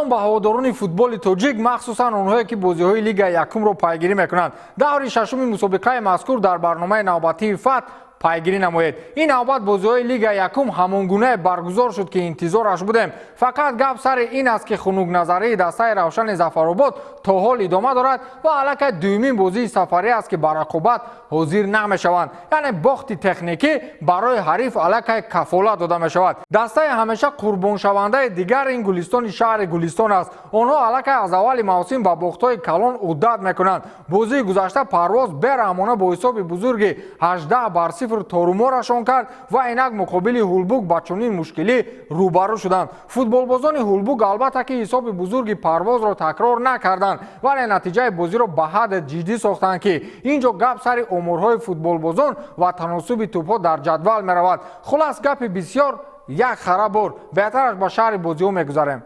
Салом ба ҳаводорони футболи тоҷик, махсусан онҳое ки бозиҳои лигаи якумро пайгирӣ мекунанд. Даври шашуми мусобиқаи мазкур дар барномаи навбатии ФАТ пайгирӣ намоед. Ин навбат бозиҳои лигаи якум ҳамон гунае баргузор шуд, ки интизораш будем. Фақат гап сари ин аст, ки хунукназарии дастаи Равшани Зафаробод то ҳол идома дорад ва аллакай дуюмин бозии сафарӣ аст, ки ба рақобат ҳозир намешаванд. Яъне бохти техникӣ барои ҳариф аллакай кафолат дода мешавад. Дастаи ҳамеша қурбоншавандаи дигар ин Гулистони шаҳри Гулистон аст. Онҳо аллакай аз аввали мавсим ба бохтҳои калон одат мекунанд. Бозии гузашта Парвоз бераҳмона бо ҳисоби бузурги 18-0 торуморашон кард ва инак муқобили Ҳулбук ба чунин мушкилӣ рӯбарӯ шуданд. Футболбозони Ҳулбук албатта ки ҳисоби бузурги Парвозро такрор накарданд, вале натиҷаи бозиро ба ҳадде ҷиддӣ сохтанд, ки ин ҷо гап сари оморҳои футболбозон ва таносуби тӯбҳо дар ҷадвал меравад. Хулас, гапи бисёр як хара бор. Беҳтараш ба шаҳри бозиҳо мегузарем.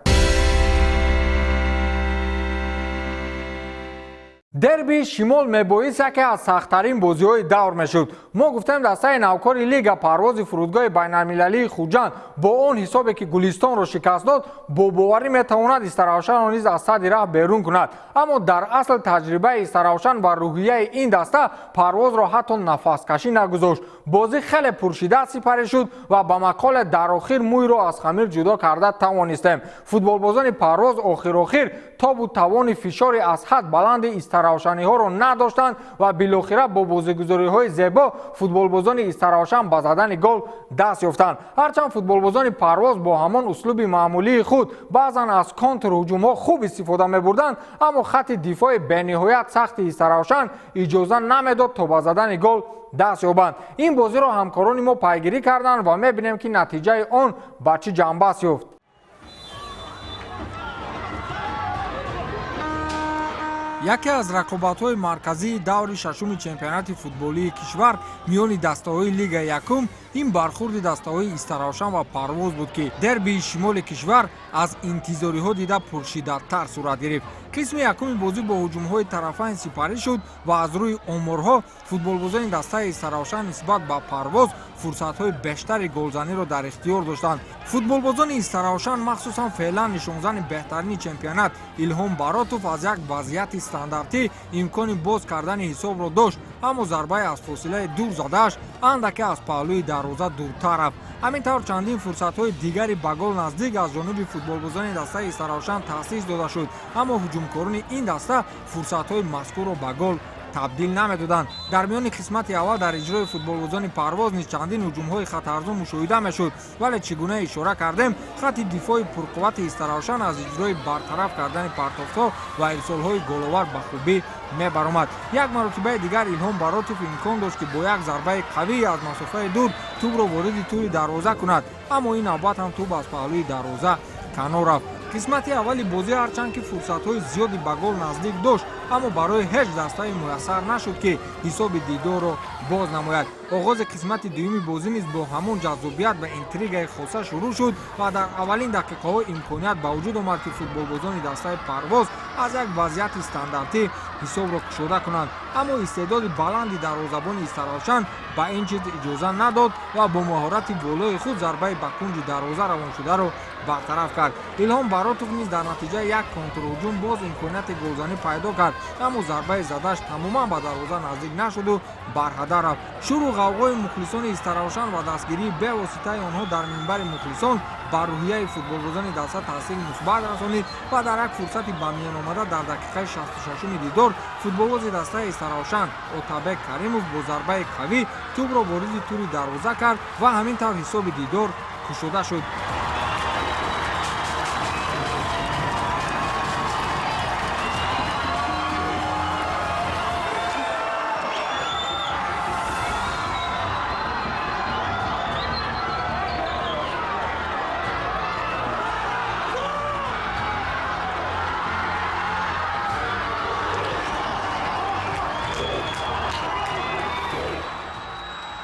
Дерби шимол мебоист яке аз сахттарин бозиҳои давр мешуд. Мо гуфтем, дастаи навкори лига Парвози фурудгоҳи байналмилалии Хуҷанд бо он ҳисобе ки Гулистонро шикаст дод, бо боварӣ метавонад Истаравшанро низ аз садди раҳ берун кунад. Аммо дар асл таҷрибаи Истаравшан ва рӯҳияи ин даста Парвозро ҳатто нафаскашӣ нагузошт. Бозӣ хеле пуршиддат сипарӣ шуд ва ба мақоле дар охир мӯйро аз хамир ҷудо карда тавонистем. Футболбозони Парвоз охир-охир тобу тавони фишори аз ҳад баланди истаравшаниҳоро надоштанд ва билохира бо бозигузориҳои зебо футболбозони Истаравшан ба задани гол даст ёфтанд. Ҳарчанд футболбозони Парвоз бо ҳамон услуби маъмулии худ баъзан аз контрҳуҷумҳо хуб истифода мебурданд, аммо хатти дифои бениҳоят сахти Истаравшан иҷоза намедод, то ба задани гол даст ёбанд. Ин бозиро ҳамкорони мо пайгирӣ карданд ва мебинем, ки натиҷаи он ба чӣ ҷанбаст ёфт. Яке аз рақобатҳои марказии даври шашуми чемпионати футболии кишвар миёни дастаҳои лигаи якум ин бархурди дастаҳои Истаравшан ва Парвоз буд, ки дербии шимоли кишвар аз интизориҳо дида пуршиддаттар сурат гирифт. Қисми якуми бозӣ бо ҳуҷумҳои тарафайн сипарӣ шуд ва аз рӯи оморҳо футболбозони дастаи Истаравшан нисбат ба Парвоз фурсатҳои бештари голзаниро дар ихтиёр доштанд. Футболбозони Истаравшан, махсусан феълан нишонзани беҳтарини чемпионат Илҳом Баротов, аз як вазъияти стандартӣ имкони боз кардани ҳисобро дошт, аммо зарбаи аз фосилаи дур задааш андаке аз паҳлӯи дарвоза дуртар рафт. Ҳамин тавр чандин фурсатҳои дигари ба гол наздик аз ҷониби футболбозони дастаи Истаравшан таъсис дода шуд, аммо ҳуҷумкорони ин даста фурсатҳои мазкурро ба гол табдил намедоданд. Дар миёни қисмати аввал дар иҷрои футболбозони Парвоз низ чандин ҳуҷумҳои хатарзо мушоҳида мешуд, вале чӣ гуна ишора кардем, хатти дифои пурқуввати Истаравшан аз иҷрои бартараф кардани партофтҳо ва ирсолҳои головар ба хубӣ мебаромад. Як маротибаи дигар Илҳом Баротов имкон дошт, ки бо як зарбаи қавӣ аз масофаи дур тӯбро вориди тӯри дарвоза кунад, аммо ин навбат ҳам тӯб аз паҳлӯи дарвоза канор рафт. Қисмати аввали бозӣ ҳарчанд ки фурсатҳои зиёди ба гол наздик дошт, аммо барои ҳеҷ дастае муяссар нашуд, ки ҳисоби дидорро боз намояд. Оғози қисмати дуюми бозӣ низ бо ҳамон ҷаззобият ва интригаи хоса шурӯъ шуд ва дар аввалин дақиқаҳо имконият ба вуҷуд омад, ки футболбозони дастаи Парвоз аз як вазъияти стандартӣ ҳисобро кушода кунанд, аммо истеъдоди баланди дарвозабони Истаравшан ба ин чиз иҷоза надод ва бо маҳорати болои худ зарбаи ба кунҷи дарвоза равоншударо бартараф кард. Илҳом Баротов низ дар натиҷаи як контрҳуҷум боз имконияти голзанӣ пайдо кард, аммо зарбаи задааш тамоман ба дарвоза наздик нашуду барҳадар рафт. Шуру ғавғои мухлисони Истаравшан ва дастгирии бевоситаи онҳо дар минбари мухлисон ба рӯҳияи футболбозони даста таъсири мусбат расонид ва дар як фурсати ба миён омада дар дақиқаи 66-уми дидор футболбози дастаи Истаравшан Отабек Каримов бо зарбаи қавӣ тӯбро вориди тӯри дарвоза кард ва ҳамин тавр ҳисоби дидор кушода шуд.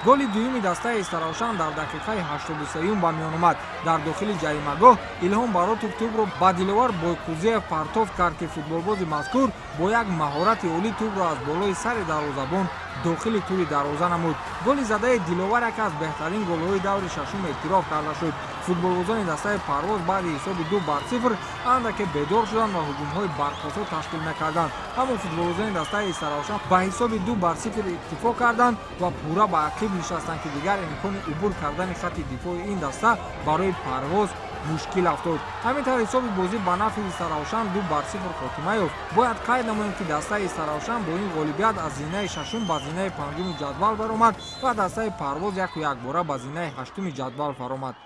Голи дуюми дастаи Истаравшан дар дақиқаи 83-юм ба миён омад. Дар дохили ҷаримагоҳ Илҳом Баротов тӯбро ба Диловар Бойқузиев партофт кард, ки футболбози мазкур бо як маҳорати олӣ тӯбро аз болои сари дарвозабон дохили тӯри дарвоза намуд. Голи задаи Диловар яке аз беҳтарин голҳои даври шашум эътироф карда шуд. Футболбозони дастаи Парвоз баъди ҳисоби 2-0 андаке бедор шуданд ва ҳуҷумҳои барқосо ташкил мекарданд. Аммо футболбозони дастаи Истаравшан ба ҳисоби 2-0 иктифо карданд ва пурра ба ақиб нишастанд, ки дигар имкони убур кардани хатти дифои ин даста барои Парвоз мушкил афтод. Ҳамин тавр ҳисоби бозӣ ба нафъи Истаравшан 2-0 хотима ёфт. Бояд қайд намоем, ки дастаи Истаравшан бо ин ғолибият аз зинаи шашум ба зинаи панҷуми ҷадвал баромад ва дастаи Парвоз яку якбора ба зинаи ҳаштуми ҷадвал фаромад.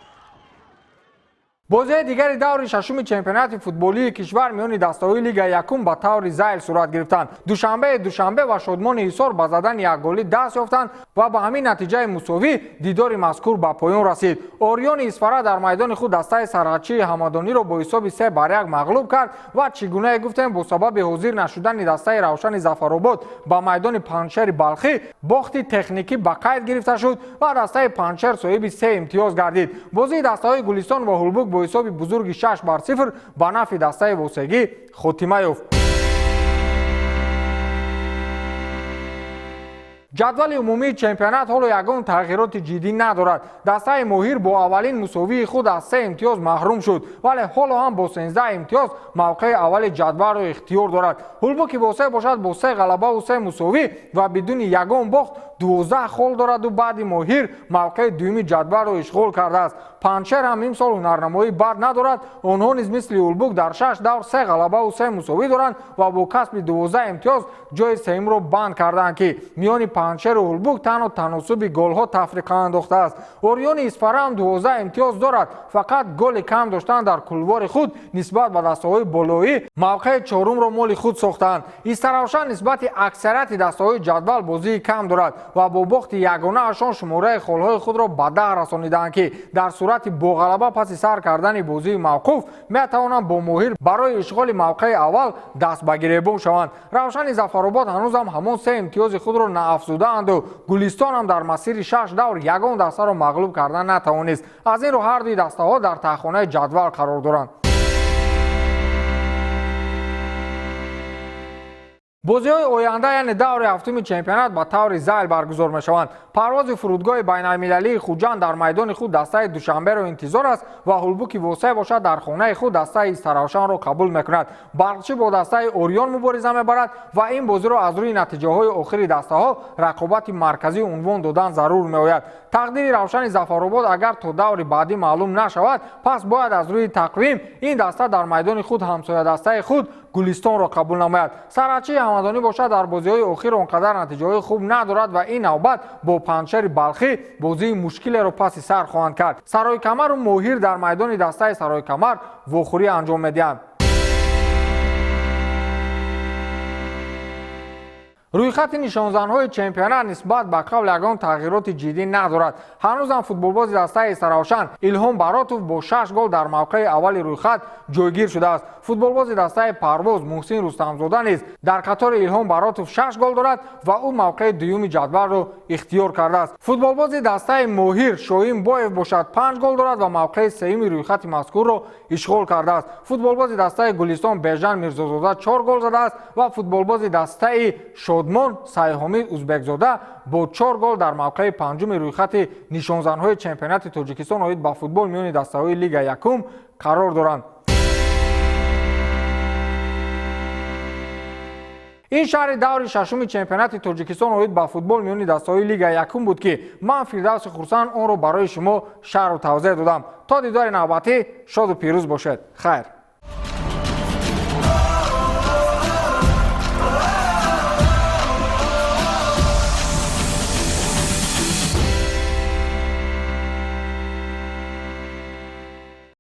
Бозии дигари даври шашуми чемпионати футболии кишвар миёни дастаҳои Лигаи якум ба таври зайл сурат гирифтанд. Душанбе Душанбе ва Шодмони Ҳисор ба задани якголӣ даст ёфтанд ва ба ҳамин натиҷаи мусовӣ дидори мазкур ба поён расид. Ориони Исфара дар майдони худ дастаи сарҳадчии Ҳамадониро бо ҳисоби 3-1 мағлуб кард ва чӣ гунае гуфтем, бо сабаби ҳозир нашудани дастаи Равшани Зафаробод ба майдони Панҷшери Балхӣ бохти техникӣ ба қайд гирифта шуд ва дастаи Панҷшер соҳиби 3 имтиёз гардид. Бозии дастаҳои Гулистон ва Ҳулбук бо ҳисоби бузурги 6-0 ба нафъи дастаи Восегӣ хотима ёфт. Ҷадвали умумии чемпионат ҳоло ягон тағйироти ҷиддӣ надорад. Дастаи Моҳир бо аввалин мусовии худ аз 3 имтиёз маҳрум шуд, вале ҳоло ҳам бо 13 имтиёз мавқеи аввали ҷадвалро ихтиёр дорад. Ҳулбуки Восеъ бошад бо 3 ғалабаву 3 мусовӣ ва бидуни ягон бохт 12 хол дораду баъди Моҳир мавқеи дуюми ҷадвалро ишғол кардааст. Панҷшер ҳам имсол ҳунарнамоӣ бад надорад. Онҳо низ мисли Ҳулбук дар 6 давр 3 ғалабаву 3 мусовӣ доранд ва бо касби 12 имтиёз ҷои сеюмро банд карданд, ки миёни Панҷшеру Ҳулбук танҳо таносуби голҳо тафриқа андохтааст. Ориони Исфара ҳам 12 имтиёз дорад, фақат голи кам доштан дар кулвори худ нисбат ба дастаҳои болоӣ мавқеи чорумро моли худ сохтаанд. Истаравшан нисбати аксарияти дастаҳои ҷадвал бозии кам дорад ва бо бохти ягонаашон шумораи холҳои худро ба 10 расонидаанд, ки дар сурати бо ғалаба паси сар кардани бозии мавқуф метавонанд бо Моҳир барои ишғоли мавқеи аввал даст ба гиребон шаванд. Равшани Зафаробод ҳанӯзам ҳамон 3 имтиёзи худро наафзудаанду Гулистон ҳам дар масири 6 давр ягон дастаро мағлуб кардан натавонист. Аз ин рӯ ҳар дуи дастаҳо дар таҳхонаи ҷадвал қарор доранд. Бозиҳои оянда, яъне даври ҳафтуми чемпионат, ба таври зайл баргузор мешаванд. Парвози фурудгоҳи байналмилалии Хуҷанд дар майдони худ дастаи Душанберо интизор аст ва Ҳулбуки Восеъ бошад дар хонаи худ дастаи Истаравшанро қабул мекунад. Барқчӣ бо дастаи Ориён мубориза мебарад ва ин бозиро аз рӯи натиҷаҳои охири дастаҳо рақобати марказӣ унвон додан зарур меояд. Тақдири Равшани Зафаробод агар то даври баъдӣ маълум нашавад, пас бояд аз рӯи тақвим ин даста дар майдони худ ҳамсоядастаи худ Гулистонро қабул намояд. Сарҳадчии Ҳамадонӣ бошад дар бозиҳои охир он қадар натиҷаҳои хуб надорад ва ин навбат бо Панҷшери Балхӣ бозии мушкилеро паси сар хоҳанд кард. Саройкамару Моҳир дар майдони дастаи Саройкамар вохӯрӣ анҷом медиҳанд. Рӯйхати нишонзанҳои чемпионат нисбат ба қабл ягон тағйироти ҷиддӣ надорад. Ҳанӯзам футболбози дастаи Истаравшан Илҳом Баротов бо 6 гол дар мавқеи аввали рӯйхат ҷойгир шудааст. Футболбози дастаи Парвоз Муҳсин Рустамзода низ дар қатори Илҳом Баротов 6 гол дорад ва ӯ мавқеи дуюми ҷадвалро ихтиёр кардааст. Футболбози дастаи Моҳир Шоҳин Боев бошад 5 гол дорад ва мавқеи сеюми рӯйхати мазкурро ишғол кардааст. Футболбози дастаи Гулистон Бежан Мирзозода 4 гол задааст ва футболбози дастаи Шодмон Сайҳомид Узбекзода бо 4 гол дар мавқеи панҷуми рӯйхати нишонзанҳои чемпионати Тоҷикистон оид ба футбол миёни дастаҳои Лига якум қарор доранд. Ин шаҳри даври шашуми чемпионати Тоҷикистон оид ба футбол миёни дастаҳои Лига якум буд, ки ман Фирдавси Хурсанд онро барои шумо шарҳу тавзеҳ додам. То дидори навбатӣ шоду пирӯз бошед. Хайр.